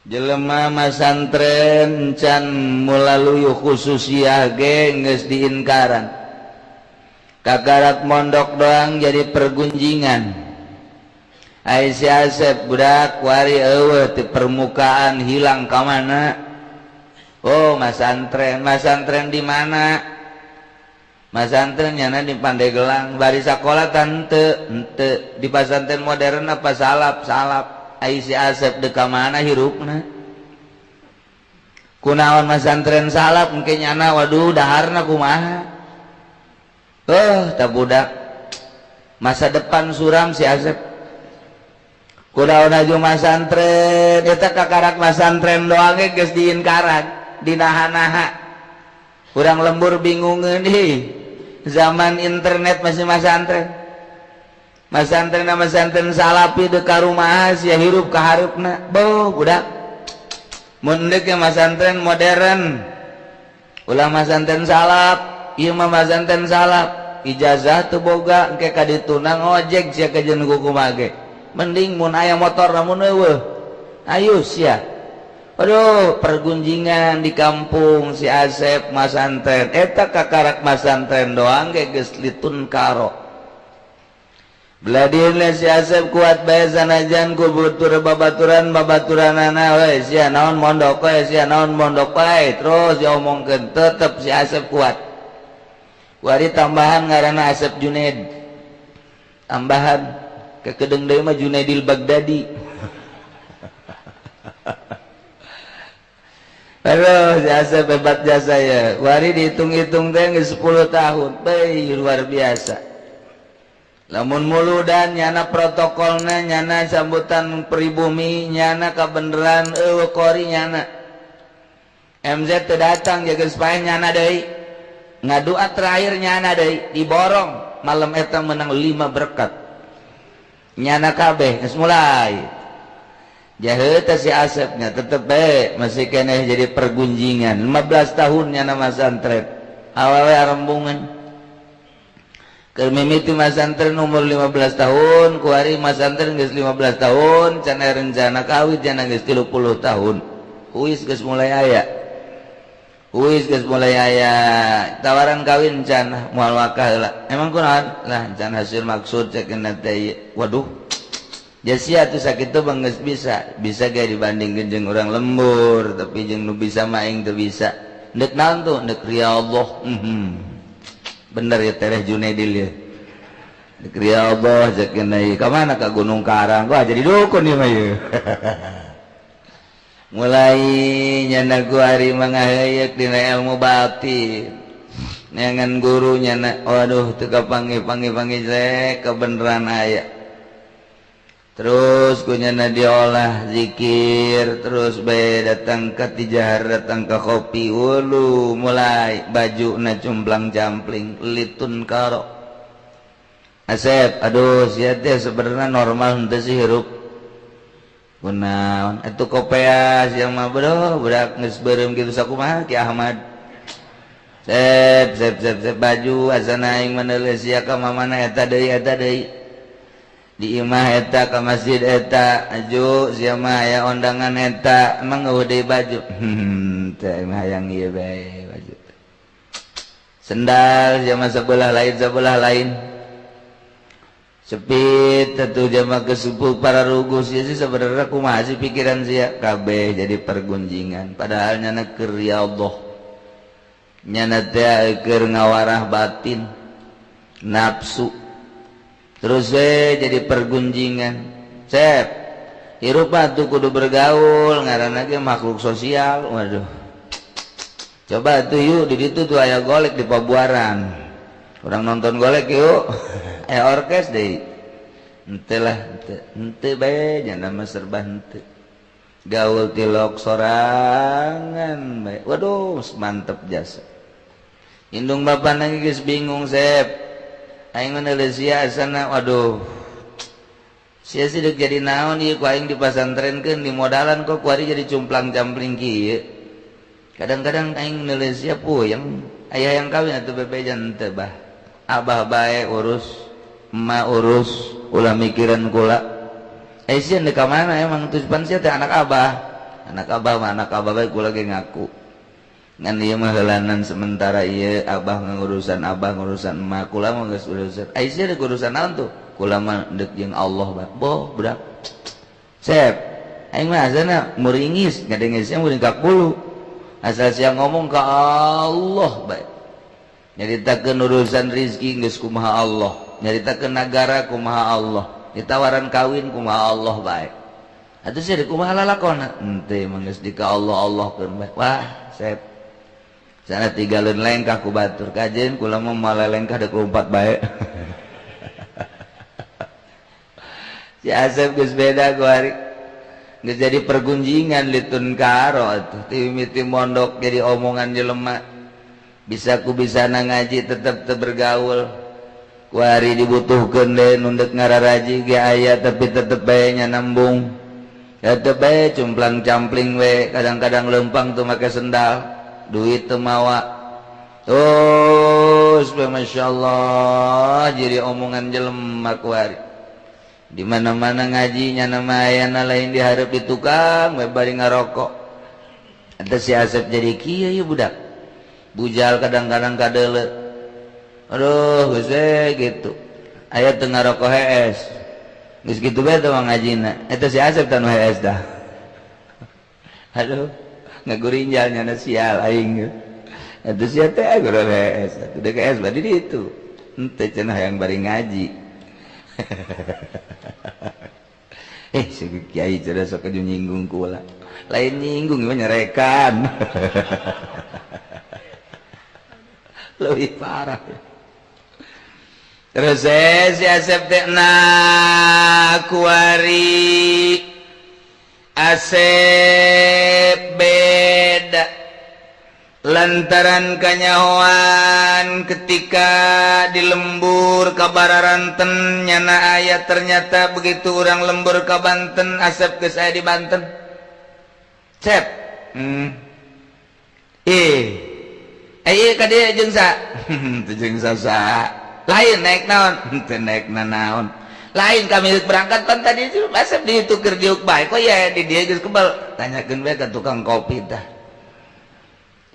Jelema masantren can melalui khususiyah ge geus diinkaran. Kakarak mondok doang jadi pergunjingan. Ai si Asep budak wari eueuh di permukaan, hilang ka mana? Oh, masantren. Masantren di mana? Masantren nyana di Pandeglang. Bari sakola tante ente di pasantren modern apa salaf? Salaf. Ai si Asep dek ka mana hirupna? Kunaon masantren salaf mungkin nyana? Waduh, daharna kumaha? Oh, tak budak masa depan suram si Asep. Kunaon aju masantren eta? Kakarak masantren doang ge geus diinkaran, dinaha-naha. Urang lembur bingungeun ih, zaman internet masih masantren. Masantren, masantren salafi, dek ka rumah sia hirup ka hareupna? Boh, budak mun deuk masantren modern, ulah masantren salaf. Ieu mah masantren salaf, ijazah teu boga, engke ka dituna ngojek sia ka jeung kumaha ge. Mending mun aya motor, namun eueuh, ayo sia. Aduh, pergunjingan di kampung, si Asep masantren eta kakarak masantren doang ge geus litun karo. Beladina si Asep kuat bae sanajan ku butur babaturan babaturanana we, sia naon mondok we, sia naon mondok wae, terus diomongkeun, tetep si Asep kuat. Wari tambahan ngaranna Asep Junaid, tambahan kekedeng deui mah Junaidil Baghdadi. Aduh, si Asep hebat jasa ya. Wari dihitung-hitung teh geus 10 tahun. Bae, luar biasa. Lamun muludan nyana protokolna, nyana sambutan pribumi nyana, kabeneran eueuh kori nyana. MZ teu datang jaga supaya nyana deui. Ngadua terakhir nyana deui, diborong malam eta menang 5 berkat. Nyana kabeh geus mulai. Jahe si Asepnya tetep bae masih keneh jadi pergunjingan. 15 tahun nyana masantren, awewe arembungan. Keur mimiti masantren umur 15 tahun, kuari masantren geus 15 tahun, can rencana kawin jana geus 30 tahun. Huis geus mulai aya. Huis geus mulai aya tawaran kawin, can moal wakah heula. Emang kunaon? Lah, can hasil maksud cek teh. Waduh. Jasia tuh sakit tuh bang, geus bisa bisa gak dibandingkeun jeung urang lembur, tapi jeung nu bisa mah aing teu bisa. Ndek naon tuh? Ndek ria Allah. Bener ya, Tereh Junaidil ya. Ndek ria Allah cek ka mana? Ka Gunung Karang. Wah, jadi dukun ieu mah ieu. Mulai nyana ku ari mangaheuyeuk dina ilmu batin, neangan guru nyana, waduh, teu kapanggih panggih panggih jelek, kebenaran aya. Terus kunyana diolah zikir terus bae, datang ke tijahar, datang ke kopi wulu, mulai baju na cumplang campling litun karo. Asep, aduh, sia teh sebenarnya normal henteu sih hirup? Kunaon itu kopea sia mah, bro? Budak geus beureum kitu sakumaha Ki Ahmad? Sep sep sep sep, baju asana aing meneuleuh sia ka mamana, eta deui, eta deui, di imah eta, ka masjid eta, aju sia mah aya undangan eta, emang eueuh deui baju? Teh mah hayang ieu bae baju. Sendal sia mah sebelah lain, sebelah lain, sepit tentu jama kesupu para rugu. Sia sih sebenarnya kumaha sih pikiran sia? Kabeh jadi pergunjingan, padahal nyana keur ya Allah, nyana teh keur ngawarah batin, nafsu terus we jadi pergunjingan. Sep, hirup tuh kudu bergaul, ngaranna ge makhluk sosial. Waduh, coba tuh yuk, di ditu tuh aya golek di Pabuaran, urang nonton golek yuk, eh, orkes deh. Ente lah, ente ente bae, nyana mah serba henteu, gaul tilok sorangan bae. Waduh, mantep jasa. Indung bapak lagi geus bingung. Sep, aing menulis sia asana, waduh, sia sih dek jadi naon ieu? Ku aing dipasantrenkeun, di modalan, kok kuari jadi cumplang-campling kieu? Kadang-kadang aing nulis sia puyeng. Aya yang kawin atuh bebeja henteu, bah. Abah bae urus, emak urus, ulah mikiran kula. Eh, sieun ka mana emang tuh? Pan sia teh anak abah. Anak abah mah anak abah bae, kula ge ngaku. Ngan ieu mah heulanan sementara ieu, abah ngurusan, abah ngurusan emak, kula mah geus urusan. Ai sia deuk urusan naon tuh? Kula mah deuk jeung Allah bah. Boh, budak. Sep, aing mah asalna muringis, ngadenge sia muring ka kulu. Asal sia ngomong ka Allah bae. Nyaritakeun urusan rizki geus kumaha Allah, nyaritakeun nagara kumaha Allah, ditawaran kawin kumaha Allah bae. Atuh sia kumaha lalakona? Henteu, mah geus di ka Allah Allahkeun bae. Wah, sep. Sana tinggalin lengkah ku batur kajen, kula mah malah lengkah dek lompat bae. Si Asep geus beda ku hari. Geus jadi pergunjingan litun karo atuh. Ti mimiti mondok jadi omongan jelema. Bisa ku bisa ngaji tetep teu bergaul. Ku hari dibutuhkeun deui nu deuk ngararaji ge aya, tapi tetep bae nya nambung. Tetep bae cumplang campling we, kadang-kadang lempang tuh make sendal. Duit teu mawa terus, Masya Allah, jadi omongan jelema kuari. Di mana-mana ngajinya nama ayana lain diharap di tukang we bari ngarokok. Eta si Asep jadi kieu ya, budak bujal kadang-kadang kadeule. Aduh, geus we gitu aya teu ngarokok hees, geus kitu bae teh ngajina. Eta si Asep teh nu hees dah. Aduh, ngagurinjal nyana, sial aing. Eta sia teh guru hees atuh, deuk hees bari di itu henteu cenah yang bari ngaji. Eh, si kiai cenah sok nyinggung kula. Lain nyinggung, mah nyerekan. Lebih parah. Terus si Asep teh na kuari Asep beda lantaran kanyahoan ketika di lembur ka Bararanten nyana aya. Ternyata begitu orang lembur ka Banten, Asep geus aya di Banten. Cep, eh eh ka dieu jeung sa teu jeung sasa lain, naik naon teu, naik naon lain. Kami berangkat pan tadi Asep di itu keur diuk bae, kok ya di dia geus kebal. Tanyakeun bae ka tukang kopi tah.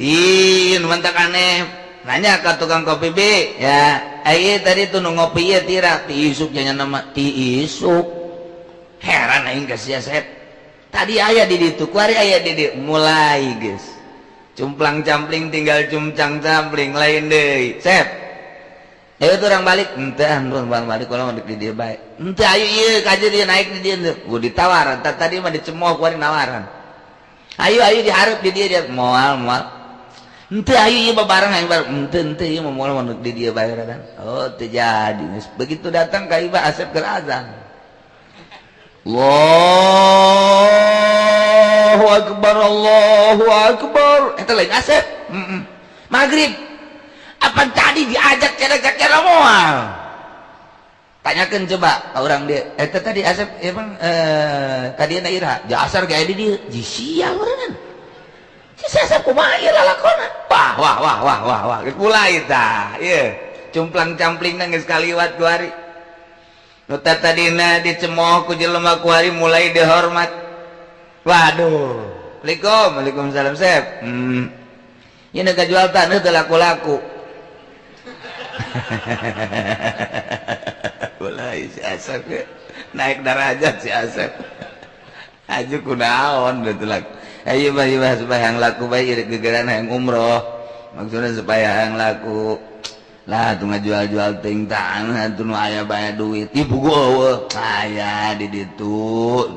Ih, nu mantak aneh. Nanya ke tukang kopi B ya, ai tadi tuh nu ngopi ya tira ti isuk nya nama ti isuk. Heran aing ka sia, Sep. Tadi aya di ditu, kuari aya di dieu. Mulai geus cumplang campling, tinggal cuncang campling lain deui. Sep, ayo tuh orang balik ente, anu bang balik kalau mau di dia bae ente. Ayo ieu kaje dia naik di dia gua ditawaran. Tadi mah dicemooh, kuari nawaran. Ayo, ayo diharap di dia, dia moal moal ente. Ayo ieu babareng aing bareng ente ente ieu mah moal mau di dia bae kan. Oh, teu jadi. Begitu datang ka Iba Asep keur azan, Allahu Akbar, Allahu Akbar. Eta lain Asep. Maghrib apa tadi diajak cara-cara moal. Tanyakan coba orang dia, eta tadi Asep emang kadieu ira jasar gaya di dieu ji sial meureun si Asep kumaha ieu lalakona. Wah wah wah wah wah wah, geus mulai tah ieu cumplang camplingna geus kaliwat kuari. Nu tadina dicemooh ku jelema, kuari mulai dihormat. Waduh, Assalamualaikum. Waalaikumsalam, Sep. Ieu nu jual taneuh teu laku-laku. Mulai si Asep ya naik derajat si Asep. Aju kunaon betul laku. Ayo bah bah supaya yang laku bae ieu gegeran yang umroh. Maksudnya supaya yang laku lah tuh ngajual-jual ting tanah tuh nu aya bae duit. Ibu gua eueuh aya di ditu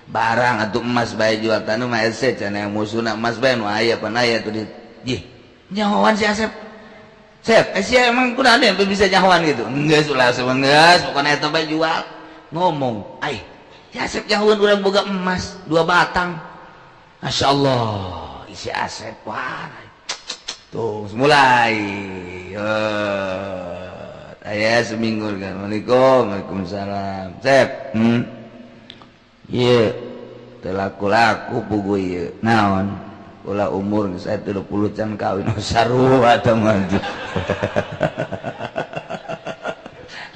barang atuh emas bae, jual tanah mah hese cenah, yang musuhna emas bae nu aya pan aya tuh di ih nyahoan si Asep. Sep, eh sia emang kunaon yang bisa nyahoan gitu? Enggak ulah geus, pokoknya eta bae jual. Ngomong, ai si Asep nyahoan urang boga emas 2 batang. Masya Allah, isi Asep wah. Tuh, mulai. Aya seminggu kan. Assalamualaikum, waalaikumsalam. Sep, Ieu teu laku-laku pugu ieu. Naon? Ulah umur saya 30 can kawin, oh, sarua teh mah.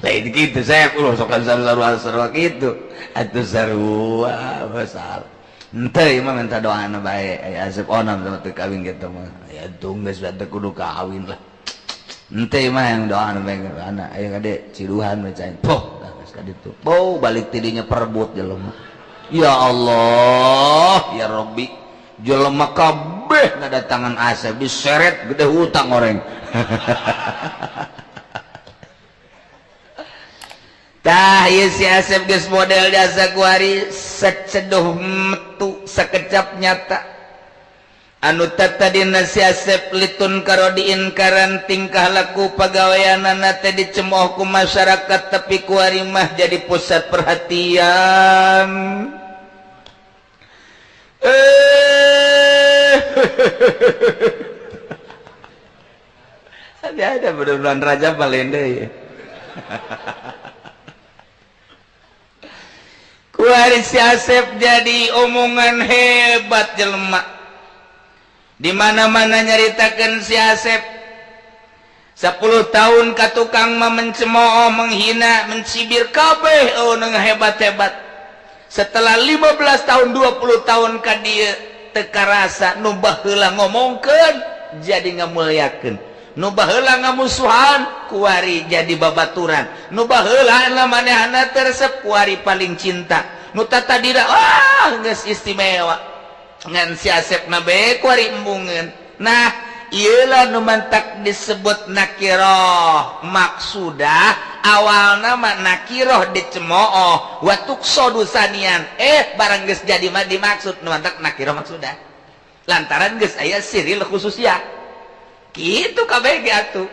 Lain gitu, saya ulah sok sarua sarua gitu atuh, sarua masalah. Ente mah minta doa na bae, aya Asep Onam sama teu kawin gitu mah. Ya tunggu teu kudu kawin lah. Ente mah yang doa na bae, anak aya kade ciduhan bae cai. Poh, geus ka ditu. Poh, balik tidinya perebut jelema. Ya Allah, ya Rabbi. Jelema kabeh ngadatangan Asep diseret gede hutang orang. Tah ieu si Asep geus model jasa kuari seceduh metu sekecap nyata. Anu tadina si Asep litun karo diinkaran, tingkah laku pagaweanana teh dicemooh ku masyarakat, tapi kuari mah jadi pusat perhatian. Eh, ada ada bulan Raja Palende ya. Kuari si Asep jadi omongan hebat jelema. Di mana-mana nyaritakeun si Asep. 10 tahun ka tukang mah mencemooh, menghina, mencibir kabeh, oh, nang hebat-hebat. Setelah 15 tahun, 20 tahun ka dieu teu karasa, nu baheula ngomongkeun jadi ngamuliakeun. Nu baheula ngamusuhan kuari jadi babaturan. Nu baheula manehna teu resep kuari paling cinta. Nu tatadina ah geus istimewa. Ngan si Asep na bae kuari embungeun. Nah, ieulah nu mantak disebut nakiroh maksudah. Awalna mah nakiroh dicemooh wa tuqsadu sanian, eh barang geus jadi mah dimaksud, nu mantak nakiroh maksudah lantaran geus aya siril khususiyah gitu kabeh ge atuh.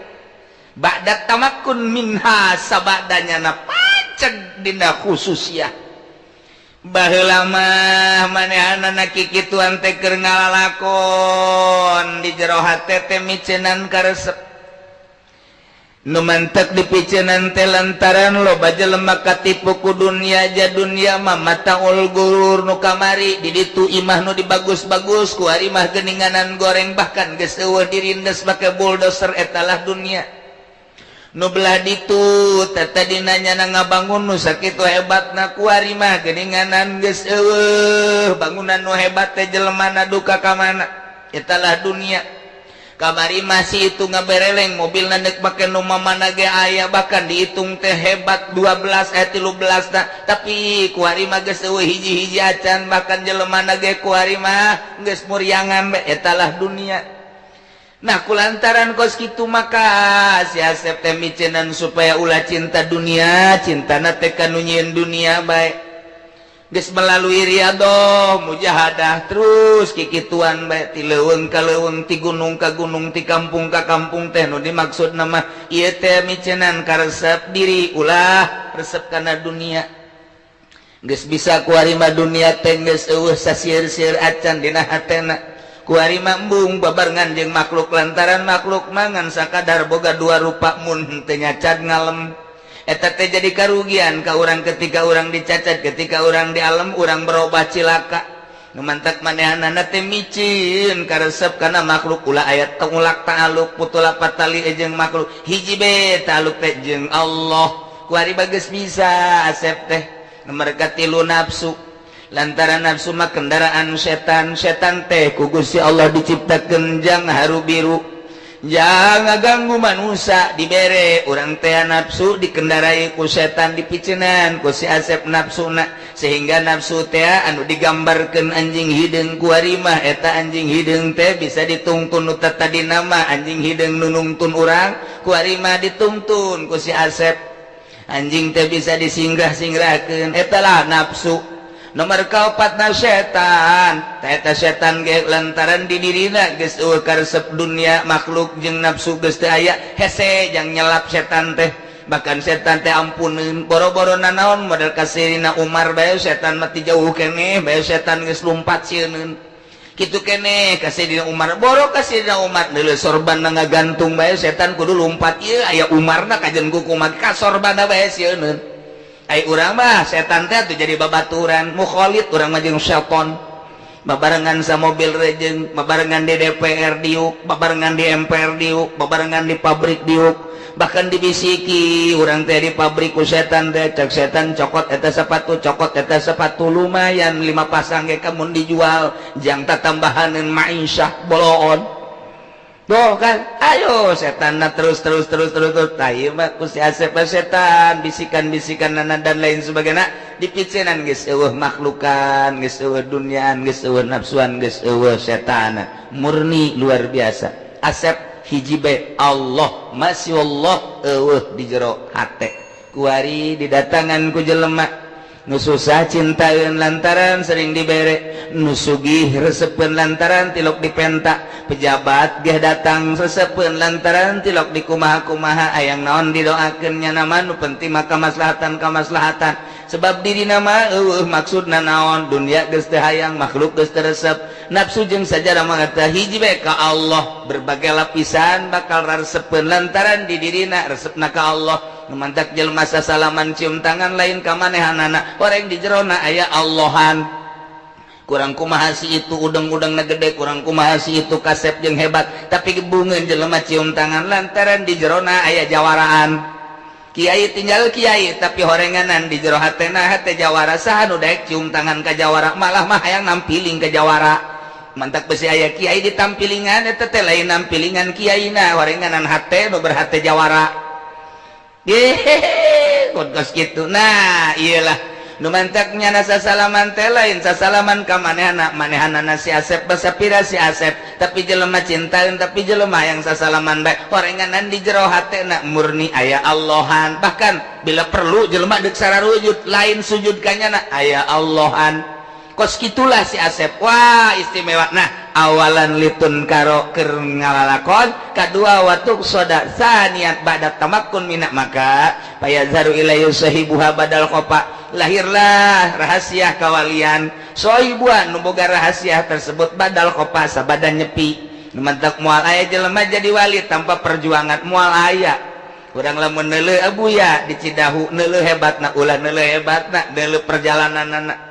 Ba'da tamakkun minha, sabadanya na paceg dina khususiyah. Baheula mah manehanana kikituan teh keur ngalalakon di jero hate teh miceunan karesep. Nu mantek dipiceunan teh lantaran loba jelema katipu ku dunia ja dunia mah mataul gurur. Nu kamari di ditu imah nu dibagus-bagus, ku ari mah geuninganan goreng, bahkan geus eueuh, dirindes make bulldozer. Etalah dunia. Nu belah ditu tadi nanya na ngabangun nu sakitu hebatna, kuari mah geuninganan geus eueuh bangunan nu hebat teh, jelemana duka ka mana. Etalah dunia. Kamari masih itu ngabereleng mobil nandek make nu mana ge aya, bahkan dihitung teh hebat 12 eh 13 nah, tapi kuari mah geus eueuh hiji-hiji acan, bahkan jelemana ge kuari mah geus muriangan bae. Etalah dunia. Nah, kulantaran kos kitu maka si Asep teh miceunan supaya ulah cinta dunia, cintana teh ka nu nyieun dunia bae. Geus melalui riadoh mujahadah terus kikituan bae, ti leuweung ka leuweung, ti gunung ka gunung, ti kampung ka kampung teh. Nu dimaksud nama ieu teh miceunan karesep diri ulah resep kana dunia. Geus bisa kuari mah dunia teh geus eueuh sasieur-sieur acan dina hatena. Kuari mah embung babarengan jeung makhluk lantaran makhluk mangan sakadar boga dua rupa, mun teu nyacad ngalem. Eta teh jadi karugian ka urang ketika urang dicacat, ketika urang di alam urang berubah cilaka. Nu mantak manehanana teh micin karesep kana makhluk ulah aya tengulak ta'aluk putula patali jeung makhluk, hiji be ta'aluk teh jeung Allah. Kuari bagus bisa Asep teh mereka tilu nafsu lantaran nafsu mah kendaraan setan. Setan teh ku Gusti Allah diciptakeun jang haru biru, jangan ganggu manusia. Dibere urang teh nafsu, dikendarai ku setan, dipicenan ku si Asep nafsuna, sehingga nafsu teh anu digambarkan anjing hideung. Kuari mah eta anjing hideung teh bisa ditungtun. Nu tadi nama anjing hideung nu nungtun urang, kuari mah dituntun ku si Asep anjing teh bisa disinggah-singgahkeun. Etalah nafsu. Nomor kaopatna setan. Eta setan ge lantaran di dirina geus eueuh karesep dunia, makhluk jeung nafsu geus teu aya, hese jang nyelap setan teh. Bahkan setan teh ampuneun boro-boro nanaon, model ka Sayyidina Umar bae setan mah ti jauh keneh bae setan geus lumpat sieuneun kitu keneh ka Sayyidina Umar. Boro ka Sayyidina Umar, deuleu sorban ngagantung bae setan kudu lumpat. Ieu aya Umarna kajen ku kumaha ka sorbanna bae sieuneun. Ai urang mah setan teh tuh jadi babaturan mukhalid urang mah jeung setan. Babarengan sa mobil rejeng, babarengan di DPR diuk, babarengan di MPR diuk, babarengan di pabrik diuk. Bahkan dibisiki urang teh di pabrik ku setan teh. Cek setan, "Cokot eta sepatu, cokot eta sepatu, lumayan lima pasang ge kamun dijual jang tambahan ma'isyah boloon." Tuh kan, ayo setan nah, terus terus terus terus terus. Tah, ieu mah ku si Asep setan bisikan-bisikan nana dan lain sebagainya dipicenan. Geus eueuh makhlukan, geus eueuh duniaan, geus eueuh nafsuan, geus eueuh setan, murni luar biasa. Asep hiji bae, Allah, masih Allah eueuh di jero hate. Kuari didatangan ku jelema nu susah cintaeun lantaran sering dibere, nu sugih resepeun lantaran tilok dipenta, pejabat ge datang resepeun lantaran tilok di kumaha-kumaha, ayang naon didoakeun. Nya nama nu penting maka kamaslahatan kamaslahatan, sebab diri nama eueuh maksudna naon. Dunia geus teu hayang, makhluk geus teu resep, nafsu jeung sajarah mah teh hiji bae ka Allah. Berbagai lapisan bakal resepeun lantaran di dirina resepna ka Allah. Mantak jelema sasalaman, cium tangan, lain ka manehanana, orang di jerona aya Allahan. Kurang kumaha si itu udang-udang na gede, kurang kumaha si itu kasep jeung hebat, tapi gebungeun jelema cium tangan lantaran di jerona aya jawaraan. Kiai tinggal kiai, tapi horenganan di jero hatena hate jawara. Saha nu daek cium tangan ka jawara? Malah mah hayang nampiling ke jawara. Mantak besi aya kiai ditampilingan, eta teh lain nampilingan kiaina, horenganan hate nu berhate jawara. Hehehe, kos gitu. Nah, iyalah nu mantaknya nasa salaman teh lain sasalaman ka manehana manehanana. Si Asep basapira si Asep, tapi jelema cintaeun, tapi jelema yang sasalaman bae, horenganan di jero hatena murni aya Allahan. Bahkan bila perlu jelema deuk sararujud, lain sujud kanyana, aya Allahan. Kos gitulah si Asep. Wah, istimewa. Nah, awalan litun karo keur ngalalakon, kadua waktu soda saniat ba'da tamakkun minak, maka payazharu ilaihi sahibuha badal khofa, lahirlah rahasia kawalian. Sohibuha nu boga rahasia tersebut badal khofa, sabada nyepi. Mantak moal aya jelema jadi wali tanpa perjuangan, moal aya. Urang lamun neuleuh Abuya di Cidahu, neuleuh hebatna, ulah neuleuh hebatna, neuleuh perjalananna.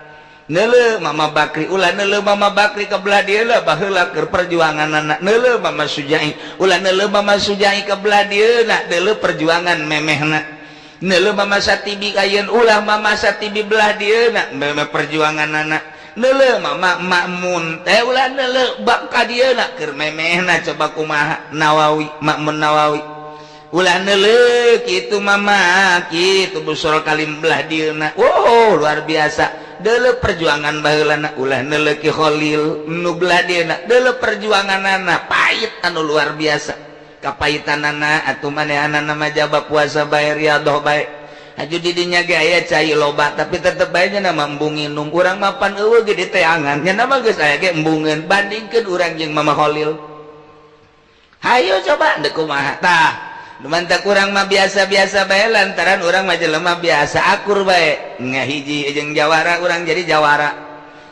Neuleuh Mama Bakri, ulah neuleuh Mama Bakri ke belah dieu lah, baheula keur perjuanganana. Neuleuh Mama Sujai, ulah neuleuh Mama Sujai ke belah dieu na, neuleuh perjuangan memehna. Neuleuh Mama Satibi ayeun, ulah Mama Satibi belah dieu na, memeh perjuanganana. Neuleuh Mama Makmun teh, ulah neuleuh bak ka dieu na, keur memehna. Coba kumaha Nawawi, Makmun Nawawi, ulah neuleuh kitu mama kitu busur kalim belah dieu na. Oh, luar biasa. Deuleu perjuangan baheulana. Ulah neuleuh Ki Khalil nu belah dieuna, deuleu perjuanganana pahit anu luar biasa kapaitanana. Atuh manehanana mah jaba puasa bae, riyadhah bae. Aju di dinya ge aya cai loba, tapi tetep bae nya nama embung nginum. Urang mapan eueuh ge diteangan, nya nama geus aya ge embungeun. Bandingkeun urang jeung Mama Khalil, hayo coba deuk kumaha tah. Mantap, urang mah biasa-biasa bae lantaran urang mah jelema biasa, akur bae. Ngahiji jeung jawara, urang jadi jawara.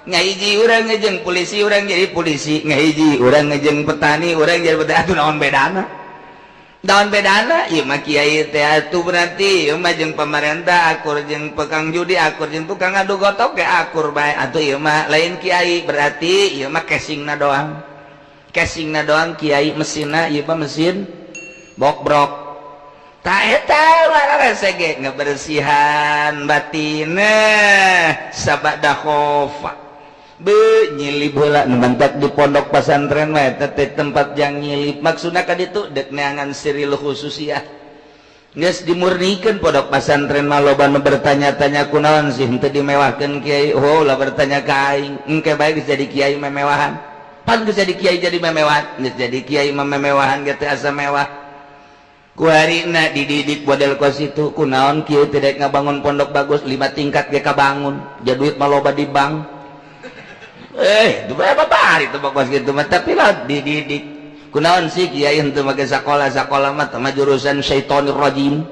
Ngahiji urang jeung polisi, urang jadi polisi. Ngahiji urang jeung petani, urang jadi petani. Atuh naon bedana, naon bedana? Ieu mah kiai teh atuh berarti ieu mah jeung pemerintah akur, jeung tukang judi akur, jeung tukang adu gotok ge akur bae. Atuh ieu mah lain kiai, berarti ieu mah casingna doang, casingna doang kiai, mesinna ieu mah mesin bokbrok. Tak eta ge ngebersihan batin sabada khofa be nyilip heula. Nu mantak di pondok pesantren mah eta teh tempat yang nyilip, maksudna ka ditu dek neangan siril khususiyah. Geus dimurnikeun pondok pesantren mah. Loba nu bertanya-tanya, kunaon sih henteu dimewahkeun kiai? Oh, lah bertanya ka aing, engke bae geus jadi kiai memewahan. Pan geus jadi kiai jadi memewahan, geus jadi kiai mah memewahan ge teh asa mewah. Kuharina dididik model kos itu, kunaon kieu tidak ngabangun pondok bagus, lima tingkat ge kabangun, ja duit mah loba di bank. Eh, itu berapa hari itu kos gitu mah, tapi lah dididik. Kunaon sih kiai henteu make sakola? Sakola mah mah jurusan syaitonir rajim.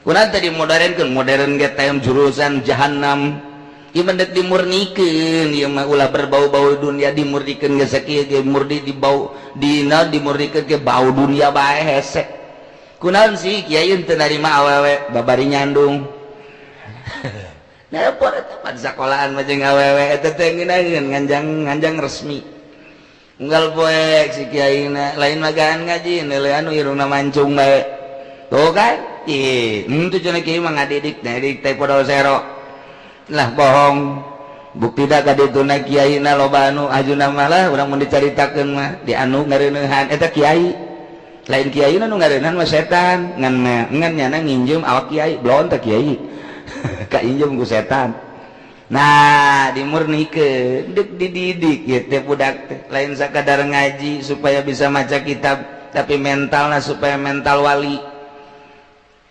Kunaon tadi modernkeun? Modern ge teh jurusan jahanam. Ieu mah dek dimurnikeun, ieu mah ulah berbau-bau dunia. Dimurnikeun ge sakieu ge murni di bau dina, dimurnikeun ge bau dunia bae hese. Kunaon sih kiai teu narima awewe babari nyandung? Nelpon eta pan sekolahan mah jeung awewe eta teh ngeunaheun nganjang nganjang resmi. Unggal poek si kiai na lain magaan ngaji, neuleuh anu irungna mancung bae. Tuh kan? Ih, henteu cenah kiai mah ngadidik, ngadidik teh podol sero. Lah, bohong. Bukti da ka dituna kiai na loba anu ajuna malah urang mun dicaritakeun mah di anu ngareuneuhan eta kiai. Lain kiai nu ngareuneuhan mah setan, ngan ngan nyana nginjem awak kiai, belon teh kiai. Kainjem ku setan. Nah, dimurnikeun, deuk dididik ieu teh budak teh lain sakadar ngaji supaya bisa maca kitab, tapi mentalna supaya mental wali,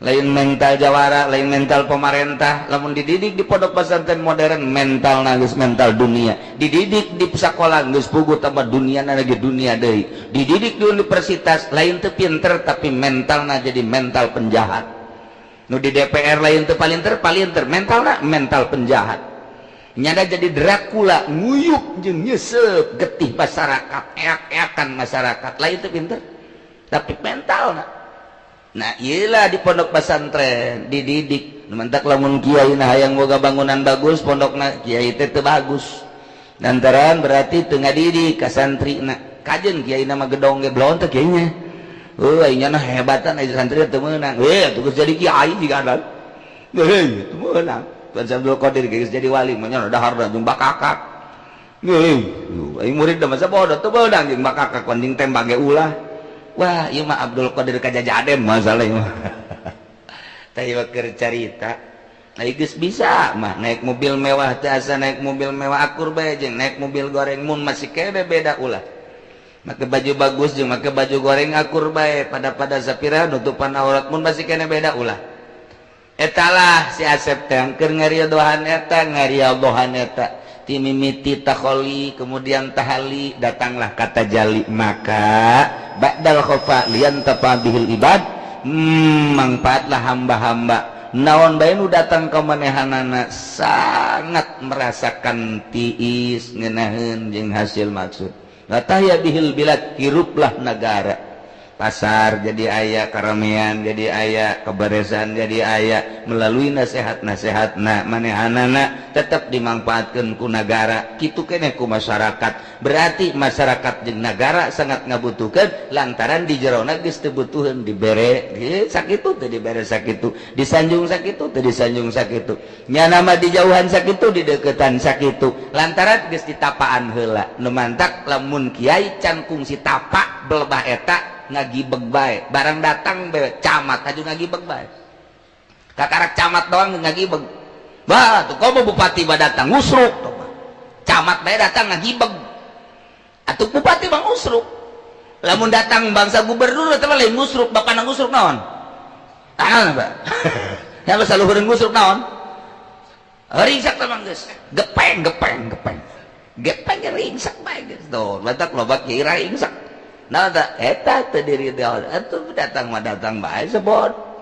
lain mental jawara, lain mental pemerintah. Lamun dididik di pondok pesantren modern, mental geus mental dunia. Dididik di sekolah geus puguh tambah dunia lagi, dunia deui. Dididik di universitas lain teu pinter, tapi mentalna jadi mental penjahat. Nu di DPR lain teu palinter palinter, mentalna mental penjahat. Nyada jadi Dracula, nguyuk jeung nyesep getih masyarakat, eak-eakan masyarakat. Lain teu pinter, tapi mentalna. Nah, iyalah di pondok pesantren dididik. Mantak lamun kiai nah hayang boga bangunan bagus pondokna, kiai teh teu bagus. Lantaran berarti teu ngadidik ka santrina. Kajen kiai nama gedong ge belon teh kiainya. Oh, aing nah hebatan, aya santri teu meunang. Eh, tuh geus jadi kiai jiga ada. Heuh, teu meunang. Tuan Abdul Qadir geus jadi wali mah nya dahar jeung bakakak. Heuh, aing murid masa bodoh, teu meunang jeung bakakak jeung tembak ge ulah. Wah, ieu mah Abdul Qadir kajajaden masalah ieu mah. Tah, ieu keur carita. Nah, geus bisa mah naik mobil mewah teh, asa naik mobil mewah akur bae jeung naik mobil goreng, mun masih kene beda ulah. Make baju bagus jeung make baju goreng akur bae, pada pada sapira nutupan aurat, mun masih kene beda ulah. Etalah si Asep teh keur ngaridohan eta, ngaridohan eta timimiti takholi, kemudian tahali, datanglah kata jali. Maka ba'dal khofa liyantafa bihil ibad, manfaatlah hamba-hamba. Naon bae nu datang ke manehanana sangat merasakan tiis, ngenaheun jeung hasil maksud. Latahya bihil bilad, hiruplah negara, pasar jadi aya, karamean jadi aya, keberesan jadi aya melalui nasihat-nasihat. Nah, manehanana tetap dimanfaatkan ku negara, kitu keneh ku masyarakat. Berarti masyarakat jeung negara sangat ngabutuhkeun, lantaran di jerona geus teu butuheun dibere sakitu teu dibere sakitu, disanjung sakitu teu disanjung sakitu, nyana mah dijauhan sakitu, dideketan sakitu, lantaran geus ditapaan heula. Nu mantak lamun kiai can kungsi tapa belebah eta ngagibeg bae. Barang datang bae camat aju ngagibeg bae, kakarak camat doang ngagibeg. Bah, tuh komo bupati bah datang ngusruk tuh. Camat bae datang ngagibeg atuh, bupati bang ngusruk. Lamun datang bangsa gubernur eta mah lain ngusruk, bapak ngusruk naon? Ah, Pak ya, saluhureun ngusruk naon? Ringsak teh geus gepeng gepeng gepeng gepeng, ringsak bae geus. Tuh batak loba kiai ringsak. Nah, tak eta teu diri atuh datang mah datang bae sebot.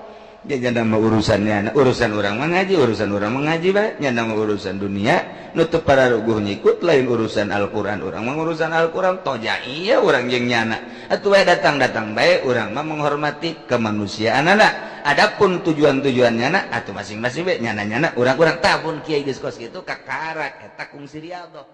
Dia nama urusannya, urusan orang mengaji, urusan orang mengaji bae nya. Nama urusan dunia nutup para ruguh nyikut, lain urusan Al-Qur'an. Urang mah urusan Al-Qur'an toja iya urang jeung nyana atuh bae datang-datang bae. Urang mah menghormati kemanusiaan anak. Adapun tujuan-tujuannya na atuh masing-masing bae nyana-nyana urang-urang. Tahun kiai geus kos kitu kakarak eta kungsi riyadhah.